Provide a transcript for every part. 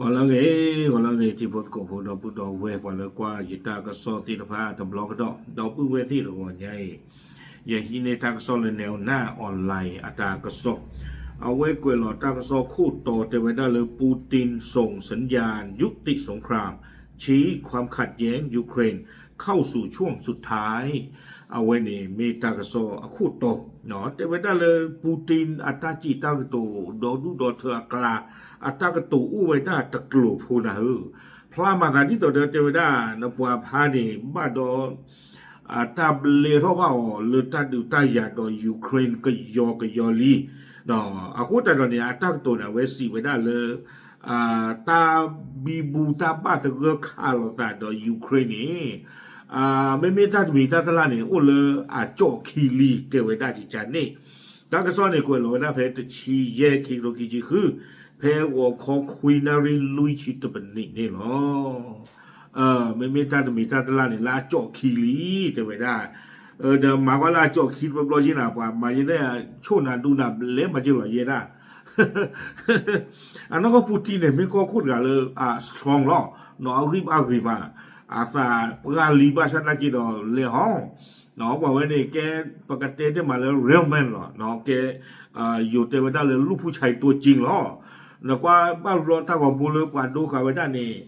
ဂီၤလၢအဂ့ၤ, ဂီၤလၢအဂ့ၤ ထံဖိကီၢ်ဖိ ဒီပုၢ်ဒီဝဲၢ် ပှၤလၢကွၢ်ယတၢ်ကစီၣ်သ့ၣ်တဖၣ်တဘျီကဒီး ဒီပုၢ်ဝဲၢ်သ့ၣ်တဂီၤညါအံၤ, ယဟံးန့ၢ်တၢ်ကစီၣ်လၢ National Online အတၢ်ကစီၣ်, အဝဲကွဲးလီၤတၢ်ကစီၣ်ခိၣ်တီတဲဝဲဒၣ်လၢ Putin ส่งสัญญาณยุติสงคราม ชี้ความขัดแย้งยูเครนเข้าสู่ช่วงสุดท้าย အဝဲန့ၣ်မ့ၢ်တၢ်ကစီၣ်အခိၣ်တီ, တဲဝဲဒၣ်လၢ Putin အတၢ်စံးတၢ်ကတိၤ ဒီဒူၣ်ဒီထၢအကျါ အတၢ်ကတိၤအိၣ်ဝဲဒၣ်တကျိၤဖိနၤဧၢ, ဖျါမၤသးဒ်သိးဒီးတဲဝဲဒၣ် နပှၤဖးန့ၣ် ဘၣ်ဒီး အတၢ်ဘျဲထီၣ်ဘၣ်အီၤလၢတၢ်ဒုးတၢ်ယၤဒီး Ukraine ကယီကယီလံ, အဃိသတးဒီးန့ၣ် အတၢ်ကတိၤန့ၣ် အဝဲစံးဝဲဒၣ်လၢ တၢ်ဘံဘူတၢ်ဘၣ်သဂၢၢ်ခးလိာ်သးဒီး Ukraine န့ၣ် မ့မ့ၢ်တၢ်တမံၤတၢ်တလၣ်န့ၣ် အိၣ်လၢအကၠီၣ်ခံလံ တဲဝဲဒၣ်ကကန့ၣ်, တၢ်ကစီၣ်န့ၣ် ကွဲးလီၤဝဲဒၣ်ဖဲတဆံယဲၢ် ခံကထိခံဆံဃု ဖဲဂီၤခီခွံနၣ်ရံၣ်လွံၢ်ဆံတပနံးန့ၣ်လီၤ. မ့မ့ၢ်တၢ်တမံၤတၢ်တလၣ်န့ၣ် လၢအကၠီၣ်ခံလံ တဲဝဲဒၣ်, ဒီးမၤကွၢ်လၢအကၠီၣ်ခံတဘျီဘျီယ့ၢ်နၤ ပှၤမၤယဲန့ၣ် ဆိၣ်နၤဒူနၤဘျဲမၤက့ၤလီၤယဲဒၣ် အနီၢ်ကီၢ် Putin န့ၣ် မ့ၢ်ကီၢ်ခိၣ်တဂၤလၢ strong လီၤ, နီၢ်အဂံၢ်ဘါဂ့ၤမး, အသးပှၢ်လံဘၣ်ဆၣ်သနာ်က့ဒီးလဲၤဟီ, ပှၤဝဲန့ၣ်ကဲ ပကတဲတ့ၢ်မးလၢ real man လီၤ, ကဲ ယိၤတဲဝဲဒၣ်လၢ လူ့ผู้ชายตัวจริง လီၤ, နကွၢ်ဘၣ်ဘျီတၢ်ဂီၤမူလၢပှၤဒိဃာ်ဝဲဒၣ်န့ၣ်,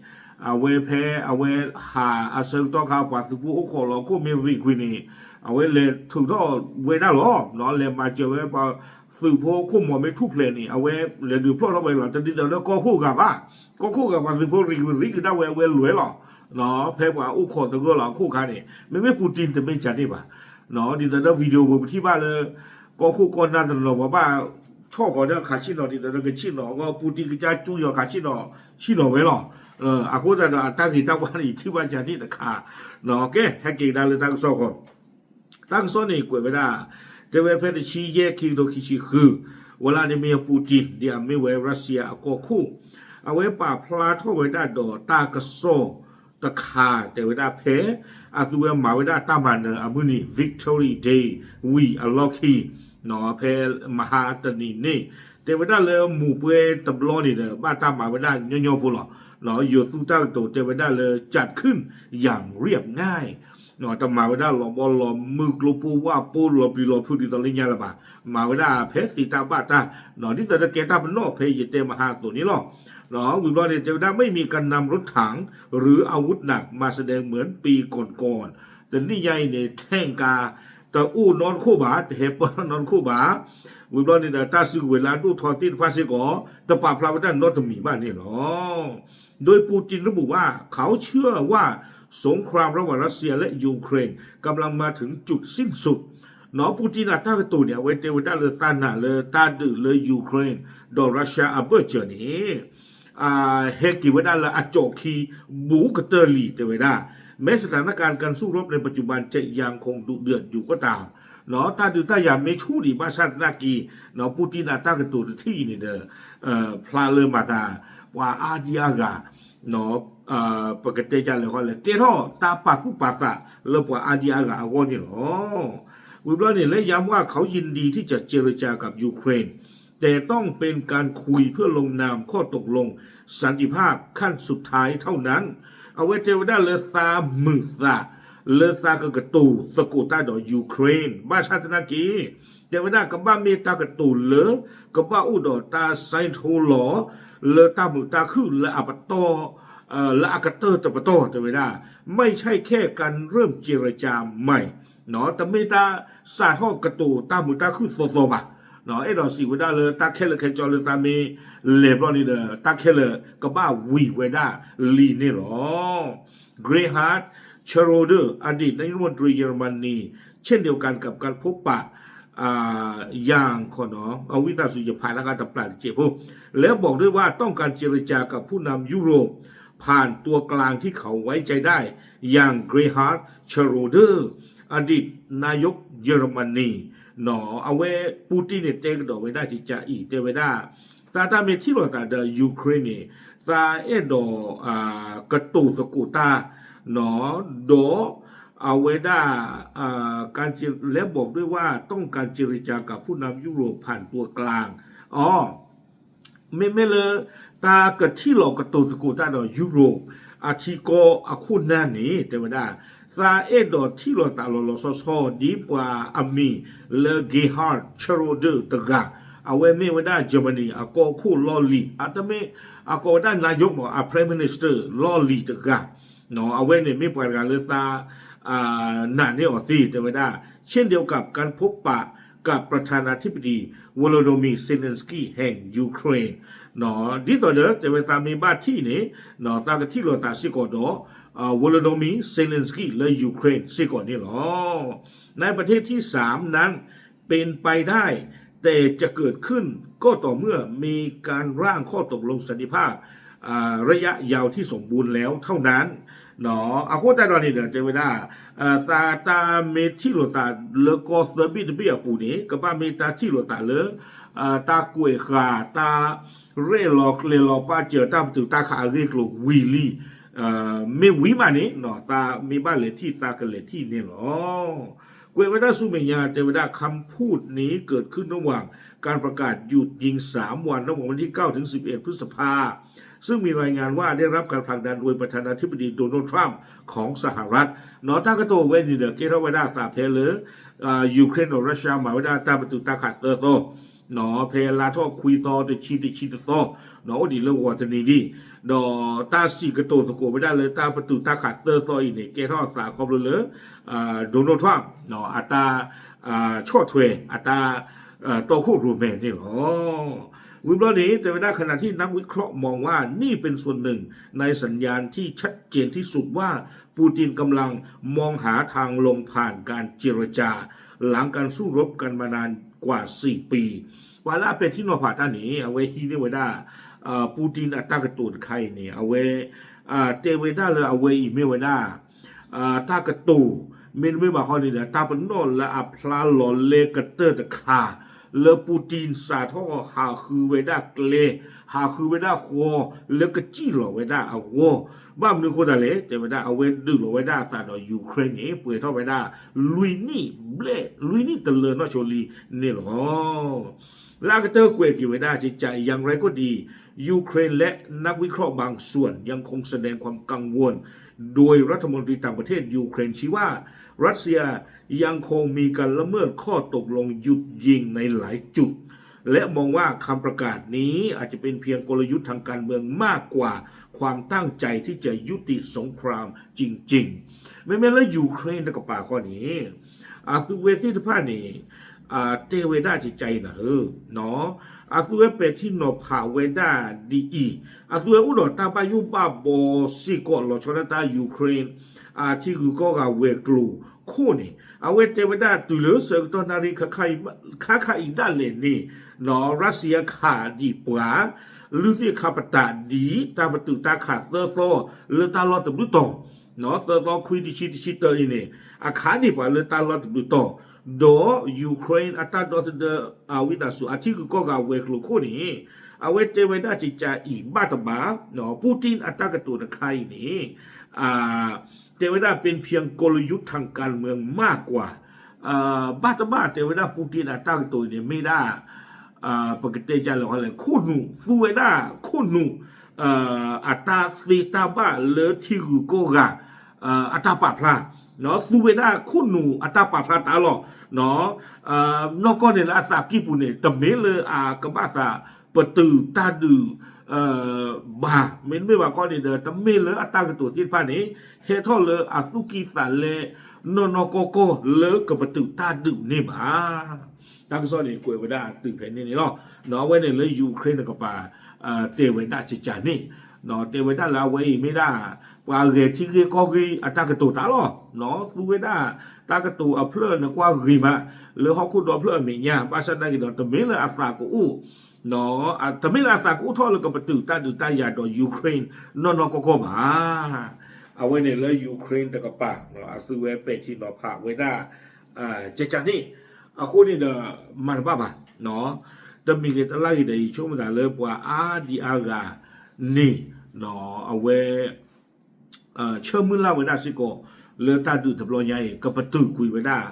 အဝဲဖဲအဝဲဟးအဆၢကတီၢ်ခါ ပှၤသုးဖိအိၣ်ခိးလီၤခိၣ်မ့ၢ်ရံးကွံာ်န့ၣ်, အဝဲလဲၤထုးထီၣ်ဝဲဒၣ်လီၤ, လဲၤမၤစၢၤဝဲပှၤသုးဖိခိၣ်မီၤမ့ၢ်ထူၣ်ဖျဲးန့ၣ် အဝဲလဲၤဒုးဖျီၣ်ထီၣ်ဝဲလီၤ, တဒ်သိးဒီးကီၢ်ခိၣ်ဂၤဘၣ်, ကီၢ်ခိၣ်ဂၤပှၤသုးဖိရံးကွံာ်ရံးကဒါဝဲ အဝဲလဲၤလီၤ, ဖဲပှၤအိၣ်ခိးသဂၢၢ်လီၤအခိၣ်ခါန့ၣ် မ့မ့ၢ် Putin တမ့ၢ်ကန့ၣ်ဘၣ်, ဒ်သိးဒီး video ပထံၣ်ဘၣ်လၢ ကီၢ်ခိၣ်ကီၢ်နၢ်တနီၤနီၤ ပှၤဘၣ်ဆီၣ်ဃီၤဒီးခးဆ့ၣ်နီၤ ဒ်သိးဒီးကဆ့ၣ်နီၤအဂီၢ် Putin ကစၢ်ကၠူယီၤခးဆ့ၣ်နီၤ ဆ့ၣ်နီၤဝဲလီၤ, အဃိသတးဒီးအတၢ်ဂ့ၤတၢ်ဝါန့ၣ် ယထံၣ်ဘၣ်ကန့ၣ်တခါ, ကဲ ဟဲက့ၤကဒါလၢတၢ်ကစီၣ်ဃီ တၢ်ကစီၣ်န့ၣ်ကွဲးဝဲဒၣ်, တဲဝဲဖဲတဆံယဲၢ် ခံကထိခံဆံဃု, Vladimir Putin ဒ်အမ့ၢ်ဝဲ Russia အကီၢ်ခိၣ်, အဝဲပာ်ဖျါထီၣ်ဝဲဒၣ်ဒီးတၢ်ကစီၣ်တခါ တဲဝဲဒၣ်ဖဲ အသုဝဲမၤဝဲဒၣ်တၢ်မၤနၢၤအမုၢ်နံၤ Victory Day ဝံၤအလီၢ်ခံ ဖဲမဟါတနံၤန့ၣ် တဲဝဲဒၣ်လၢမိၢ်ပှဲၤတဘျီန့ၣ်ဒီး ဘၣ်တၢ်မၤဝဲဒၣ်ညီညီဖိလီၤ, ယိၤသူတၢ်ကတိၤတဲဝဲဒၣ်လၢ จัดขึ้นอย่างเรียบง่าย တမၤဝဲဒၣ်လီၤဘီလီၤမုၢ်ကျိဖိဝၣ်ဖိလီၤပျံၤလီၤဖုးဒ်သိးလၢညါလၢၤဘၣ်, မၤဝဲဒၣ်ဖဲသ့တၢ်ဘၣ်တၢ်, ဒ်သိးဒီးကဲတၢ်ပနီၣ်ဖဲယတဲမဟါအသိးန့ၣ်လီၤ. ဝံၤဘျီန့ၣ် တဲဝဲဒၣ် ไม่มีการนำรถถัง หรืออาวุธหนักมาแสดงเหมือนปีก่อนๆ တနံၣ်ညါအံၤန့ၣ် ထၣ်ကၤ တအိၣ်နီတခိၣ်ဘၣ်, တဟဲပၢၢ်နီတခိၣ်ဘၣ်. ဝံၤဘျီန့ၣ်ဒီး တၢ်စုကဝဲၤလၢအဒိၣ်ထီၣ်သ့ၣ်တဖၣ်စ့ၢ်ကီး တပာ်ဖျါဝဲဒၣ်နီတမံၤဘၣ်န့ၣ်လီၤ. โดยปูตินระบุว่าเขาเชื่อว่าสงครามระหว่างรัสเซียและยูเครนกำลังมาถึงจุดสิ้นสุด နီၢ်ပူၣ်တံၣ်န့ၣ် တၢ်ကတိၤန့ၣ် အဝဲတဲဝဲဒၣ်လၢသးနၢ်လၢတၢ်ဒုးလၢ Ukraine ဒီး Russia အဘၢၣ်စၢၤန့ၣ် ဟဲက့ၤဝဲဒၣ်လၢအကၠီၣ်ခံ ဘူးကတၢၢ်လံ တဲဝဲဒၣ်, แม้สถานการณ์การสู้รบในปัจจุบันจะยังคงดุเดือดอยู่ก็ตาม တၢ်ဒုးတၢ်ယၤမ့ၢ်ဆူၣ်ဒံးဘၣ်ဆၣ်သနာ်က့ ပူၣ်တံၣ်န့ၣ် တၢ်ကတိၤတထံၣ်အံၤန့ၣ်ဒီး ဖျါလၢမၤသး ပှၤအါဒံအါဂၤ ပကတဲကလဲၤဃီလဲၤကဲထီၣ်တၢ်ပာ်သူၣ်ပာ်သးလၢပှၤအါဒံအါဂၤအဂီၢ်န့ၣ်လီၤ. ဝံၤဘျီန့ၣ် และย้ำว่าเขายินดีที่จะเจรจากับยูเครน แต่ต้องเป็นการคุยเพื่อลงนามข้อตกลงสันติภาพขั้นสุดท้ายเท่านั้น အဝဲတဲဝဲဒၣ်လၢသးမုာ်သး လၢသးကကတိၤသကိးတၢ်ဒီး Ukraine ဘၣ်ဆၣ်သနာ်က့ တဲဝဲဒၣ်ကဘၣ်မ့ၢ်တၢ်ကတိၤလၢ ကဘၣ်အိၣ်ဒီးတၢ်စဲထီလီၤ လၢတၢ်မုာ်တၢ်ခုၣ်လၢအပတီၢ် လၢအကတၢၢ်တပတီၢ် တဲဝဲဒၣ် ไม่ใช่แค่การเริ่มเจรจาใหม่ တမ့ၢ်တၢ်စးထီၣ်ကတိၤတၢ်မုာ်တၢ်ခုၣ်သီသီဘၣ်. အဲၣ်ဒိးစံးဝဲဒၣ်လၢတၢ်ခဲလၢာ်ခဲဆ့လၢသးမ့ၢ်လဲၤဘျီန့ၣ်ဒီး တၢ်ခဲလၢာ်ကဘၣ်ဝံၤဝဲဒၣ်လံန့ၣ်လီၤ. Gerhard Schroeder อดีตนายกรัฐมนตรีเยอรมนี เช่นเดียวกันกับการพบปะ อย่าง ဝံသးစူၤ ယဖးတၢ်ခါတပျၢ်တစဲးဖိ และบอกด้วยว่าต้องการเจรจากับผู้นำยุโรปผ่านตัวกลางที่เขาไว้ใจได้ อย่าง Gerhard Schroeder อดีตนายกเยอรมนี အဝဲ ပူၣ်တံၣ်န့ၣ် တဲကဒီးဝဲဒၣ်ကကအံၤ တဲဝဲဒၣ် သးတၢ်မ့ၢ်ထံၣ်လိာ်သးဒီး Ukraine န့ၣ် သးအဲၣ်ဒိး ကတိၤသကိးတၢ် ဒီး အဝဲဒၣ် และบอกด้วยว่าต้องการเจรจากับผู้นำยุโรปผ่านตัวกลาง အီ မ့မ့ၢ်လၢ တၢ်ကထံၣ်လိာ်ကတိၤသကိးတၢ်ဒီး Europe အထံကီၢ်အခိၣ်နၢ်န့ၣ် တဲဝဲဒၣ် သးအဲၣ်ဒိးထံၣ်လိာ်သးလီၤလီၤဆီဆီ ဒ်ပှၤအမံၤလၢ Gerhard Schroeder တဂၤ, အဝဲမ့ၢ်ဝဲဒၣ် Germany အကီၢ်ခိၣ်လီၢ်လံၤ, အတမ့ၢ် အကိးဝဲဒၣ် နာယိးမး အ Prime Minister လီၢ်လံၤတဂၤ, အဝဲန့ၣ်မ့ၢ်ပှၤတဂၤလၢသး နာ်န့ၢ်အီၤသ့ တဲဝဲဒၣ် เช่นเดียวกับการพบปะกับประธานาธิบดี Volodymyr Zelensky แห่ง Ukraine ဒ်သိးဒီး တဲဝဲသးမ့ၢ်ဘၣ်ထံၣ်န့ၣ် သးကထံၣ်လိာ်သးစ့ၢ်ကီးဒီး Volodymyr Zelensky လၢ Ukraine စ့ၢ်ကီးန့ၣ်လီၤ. ในประเทศที่สามนั้นเป็นไปได้ แต่จะเกิดขึ้นก็ต่อเมื่อมีการร่างข้อตกลงสันติภาพระยะยาวที่สมบูรณ์แล้วเท่านั้น အဃိသတးဒီးန့ၣ်ဒီး တဲဝဲဒၣ် သးတၢ်မ့ၢ်ထံၣ်လိာ်သးလၢကီၢ်သၢဘ့ၣ်တဘ့ၣ်အပူၤန့ၣ် ကဘၣ်မ့ၢ်တၢ်ထံၣ်လိာ်သးလၢ တၢ်ကွဲးဃာ် တၢ်ရဲၣ်လီၤကျဲၤလီၤပာ်စၢၤ တၢ်ပတုာ်တၢ်ခးအဂ့ၢ်အကျိၤဝံၤလံ မ့ၢ်ဝံၤမးန့ၣ် သးမ့ၢ်ဘၣ်လဲၤထံၣ်သးကလဲၤထံၣ်န့ၣ်လီၤ. ကွဲးဝဲဒၣ်ဆူမဲာ်ညါ တဲဝဲဒၣ် คำพูดนี้เกิดขึ้นระหว่างการประกาศหยุดยิงสามวันระหว่างวันที่เก้าถึงสิบเอ็ดพฤษภา ซึ่งมีรายงานว่าได้รับการผลักดันโดยประธานาธิบดีโดนัลด์ทรัมป์ของสหรัฐ နီၣ် တၢ်ကတိၤဝဲန့ၣ်ဒီး ကဲထီၣ်ဝဲဒၣ်အသးဖဲလၢ Ukraine ဒီး Russia မၤဝဲဒၣ်တၢ်ပတုာ်တၢ်ခးသၢသီ နီၣ် ဖဲလါထီၣ်ခွံသီ တဆံတဆံတသီ နီၣ် အိၣ်ဒံးလၢဂီၤတနံၤဒံး ဒီးတၢ်စံးကတိၤသကိးဝဲဒၣ်လၢတၢ်ပတုာ်တၢ်ခးသၢသီအံၤန့ၣ် ကဲထီၣ်အသးခီဖျိလၢ Donald Trump နီၣ် အတၢ် ဆီၣ်ထွဲ အတၢ် တီခိၣ်ရိၣ်မဲန့ၣ်လီၤ. ဝံၤဘျီန့ၣ် တဲဝဲဒၣ် ขณะที่นักวิเคราะห์มองว่านี่เป็นส่วนหนึ่งในสัญญาณที่ชัดเจนที่สุดว่า ปูตินกำลังมองหาทางลงผ่านการเจรจา หลังการสู้รบกันมานานกว่าสี่ปี ပှၤလၢအပဲာ်ထံနီၤဖးတၢ်န့ၣ် အဝဲဟံးန့ၢ်ဝဲဒၣ် Putin အတၢ်ကတိၤတခါအံၤန့ၣ် အဝဲ တဲဝဲဒၣ်လၢအဝဲအံၤမ့ၢ်ဝဲဒၣ် တၢ်ကတိၤ မ့တမ့ၢ်ဘၣ်ဃီန့ၣ်ဒီး တၢ်ပနီၣ်လၢအဖျါလီၤလဲကတၢၢ်တခါ လၢ Putin စးထီၣ်ဟးဃုဝဲဒၣ်ကျဲ ဟးဃုဝဲဒၣ်ဃီ လၢကစံၣ်လီၤဝဲဒၣ်အဂီၢ် ဘၣ်မနုၤအဃိသတးလဲၣ် တဲဝဲဒၣ် အဝဲဒုးလီၤဝဲဒၣ်အသးဒီး Ukraine န့ၣ် ပှဲၤထီၣ်ဝဲဒၣ် လွံၢ်နံၣ်ဘျဲၣ် လွံၢ်နံၣ်တလၢနီၢ်ဆိလံန့ၣ်လီၤ. လၢအကတၢၢ်ကွဲးက့ၤဝဲဒၣ် อย่างไรก็ดี ยูเครนและนักวิเคราะห์บางส่วนยังคงแสดงความกังวล โดยรัฐมนตรีต่างประเทศยูเครนชี้ว่ารัสเซียยังคงมีการละเมิดข้อตกลงหยุดยิงในหลายจุด และมองว่าคำประกาศนี้อาจจะเป็นเพียงกลยุทธ์ทางการเมืองมากกว่าความตั้งใจที่จะยุติสงครามจริงๆ မ့မ့ၢ်လၢ Ukraine တကပၤဃီန့ၣ် အသုဝဲသ့ၣ်တဖၣ်န့ၣ် တဲဝဲဒၣ်ကကါအံၤနၤဧၢ, အသုဝဲပဲာ်ထံနီၤဖးဝဲဒၣ်ဒ်အံၤ, အသုဝဲအိၣ်ဒီးတၢ်ဘၣ်ယိၣ်ဘၣ်ဘီစ့ၢ်ကီးလီၤဆီဒၣ်တၢ် Ukraine အထံဂုၤကီၢ်ဂၤဝဲၤကျိၤခိၣ်န့ၣ် အဝဲတဲဝဲဒၣ်တုၤလၢဆၢကတီၢ်နၣ်ရံၣ်ခါခါအံၤဒၣ်လဲာ်န့ၣ် Russia ခးဒံးပှၤ လုၢ်သ့ၣ်ခါပတာ်ဒ် တၢ်ပတုာ်တၢ်ခးသၢသီ လၢတၢ်လီၢ်တဘျုးတီၤ သၢသီခွံတဆံတဆံတၢအံၤန့ၣ် အခးန့ၢ်ပှၤလၢတၢ်လီၢ်တဘျုးတီၤ, ဒီး Ukraine အတၢ်ဒီသဒၢ ဝံသးစူၤ အထံဂုၤကီၢ်ဂၤဝဲၤကျိၤခိၣ်န့ၣ် အဝဲတဲဝဲဒၣ်ကကါအံၤဘၣ်တဘၣ် Putin အတၢ်ကတိၤတခါအံၤန့ၣ် တဲဝဲဒၣ် เป็นเพียงกลยุทธ์ทางการเมืองมากกว่า ဘၣ်တဘၣ်တဲဝဲဒၣ် Putin အတၢ်ကတိၤအံၤန့ၣ် မ့ၢ်ဒၣ် ပကတဲကလဲၣ် ခိၣ်နူာ် သူဝဲဒၣ်ခိၣ်နူာ် အတၢ်သ့တၢ်ဘၣ်လၢထံဂုၤကီၢ်ဂၤ အတၢ်ပာ်ဖျါ သူဝဲဒၣ်ခိၣ်နူာ်အတၢ်ပာ်ဖျါတၢ်လီၤ. နီၢ်ကီၢ်န့ၣ်လၢအသးကံၢ်ပူၤန့ၣ် တမ့ၢ်လၢအကဘၣ်သးပတုာ်တၢ်ဒုး ဘၣ်, မ့တမ့ၢ်ဘၣ်ခီန့ၣ်ဒီး တမ့ၢ်လၢအတၢ်ကတိၤသ့ၣ်တဖၣ်န့ၣ် ဟဲထီၣ်လၢအသူၣ်ကံၢ်သးလဲ နီၢ်နီၢ်ကီၢ်ကီၢ်လၢကပတုာ်တၢ်ဒုးန့ၣ်ဘၣ်. တၢ်ကစီၣ်န့ၣ် ကွဲးဝဲဒၣ်တုၤဖဲန့ၣ်န့ၣ်လီၤ. အဝဲန့ၣ်လၢ Ukraine တကပၤ တဲဝဲဒၣ်ကကါန့ၣ် တဲဝဲဒၣ်လၢအဝဲအံၤမ့ၢ်ဒၣ် ပှၤဂဲၤထံဂ့ၢ်ကီၢ်ဂ့ၢ်အတၢ်ကတိၤတၢ်လီၤ. သူဝဲဒၣ်တၢ်ကတိၤအဖျၢၣ်န့ၣ်ကွၢ်ဂ့ၤမး လၢဟီၣ်ခိၣ်ဒီဖျၢၣ်အမဲာ်ညါ ဘၣ်ဆၣ်သနာ်က့ဒီး တမ့ၢ်လၢအသးကအိၣ် တမ့ၢ်လၢအသးကအိၣ်ထီၣ်လၢကပတုာ်တၢ်ဒုးတၢ်ယၤဒီး Ukraine နီၢ်နီၢ်ကီၢ်ကီၢ်ဘၣ်. အဝဲန့ၣ်လၢ Ukraine တကပၤ အသုဝဲပဲာ်ထံနီၤဖးဝဲဒၣ် ကကါန့ၣ် အဃိန့ၣ်ဒီး မၤတဘၣ်ဘၣ်. တမံၤဂ့ၤတလါဂ့ၤဒီး ယဆိကမိၣ်သးလၢပှၤအါဒံအါဂၤန့ၣ် အဝဲ ဆၢမုၢ်လၢ်ဝဲဒၣ်စ့ၢ်ကီး လၢတၢ်ဒုးတဘျီညါအံၤ ကပတုာ်ကွံာ်ဝဲဒၣ်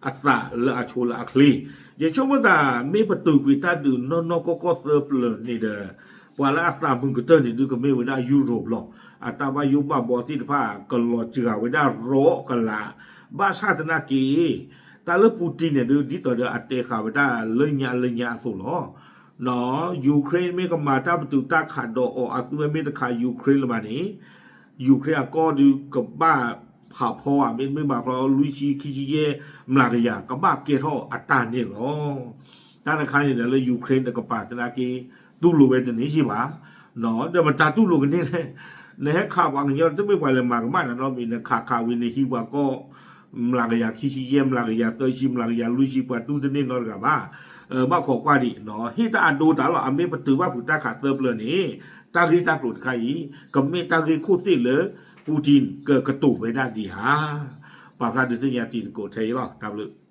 အသးလၢအဆိလၢအချ့. ယဆိကမိၣ်သး မ့ၢ်ပတုာ်ကွံာ်တၢ်ဒုးနီၢ်နီၢ်ကီၢ်ကီၢ်သၢပျၢၤန့ၣ်ဒီး ပှၤလၢအသးမုာ်ကတၢၢ်န့ၣ်ဒုးကမ့ၢ်ဝဲဒၣ် Europe လီၤ. အတၢ်ဘၣ်ယိၣ်ဘၣ်ဘီသ့ၣ်တဖၣ် ကလီၤစှၤဝဲဒၣ်ရီကလး, ဘၣ်ဆၣ်သနာ်က့ တၢ်လၢ Putin န့ၣ်ဒုး ဒ်သိးဒီးအတဲဃာ်ဝဲဒၣ်လၢညါလၢညါအသိးလီၤ. Ukraine မ့ၢ်ကမၤတၢ်ပတုာ်တၢ်ခးဒီးအီၤ အသုဝဲမ့ၢ်တခး Ukraine လၢၤဘၣ်န့ၣ် Ukraine အကီၢ်ဒုးကဘၣ်ဖးဖီဧါ, မ့တမ့ၢ်ဘၣ်ဃီ လွံၢ်ဆံ ခံဆံယဲၢ် မျးကယၤ ကဘၣ်ကဲထီၣ်အတၢ်န့ၣ်လီၤ. တၢ်တခါန့ၣ်ဒီးလၢ Ukraine တကပၤသနာ်က့ တူၢ်လိာ်ဝဲတန့ၢ်ယံာ်ဘၣ်. ဒီးမတၤတူၢ်လိာ်ကန့ၢ်လဲၣ်, နဟဲခးပှၤကညီ တမ့ၢ်ပှၤလဲၤမၤကမၣ်နၤနီတမံၤ, နခးခးဝံၤန့ၣ် ဟံးပှၤကီၢ် မျးကယၤခံဆံယဲၢ် မျးကယၤသၢဆံ မျးကယၤလွံၢ်ဆံ ပှၤတူၢ်တန့ၢ်နီတဂၤဘၣ်. ဘၣ်ခိးကွၢ်ဒံး ဟ့ၣ်တၢ်အဒိတၢ်လီၤ. အမ့ၢ်ပတုာ်ဘၣ်ဖုးတၢ်ခးသၢပျၢၤန့ၣ် တၢ်ဂ့ၢ်တၢ်ကျိၤတခါအံၤ ကမ့ၢ်တၢ်ဂ့ၢ်ခိၣ်သ့ၣ်လၢ Putin ကကတိၤဝဲဒၣ်ဒံးဧါ. ပာ်ဖျါဒုးသ့ၣ်ညါတံၤသကိးထဲအံၤလီၤ. တၢ်ဘျုး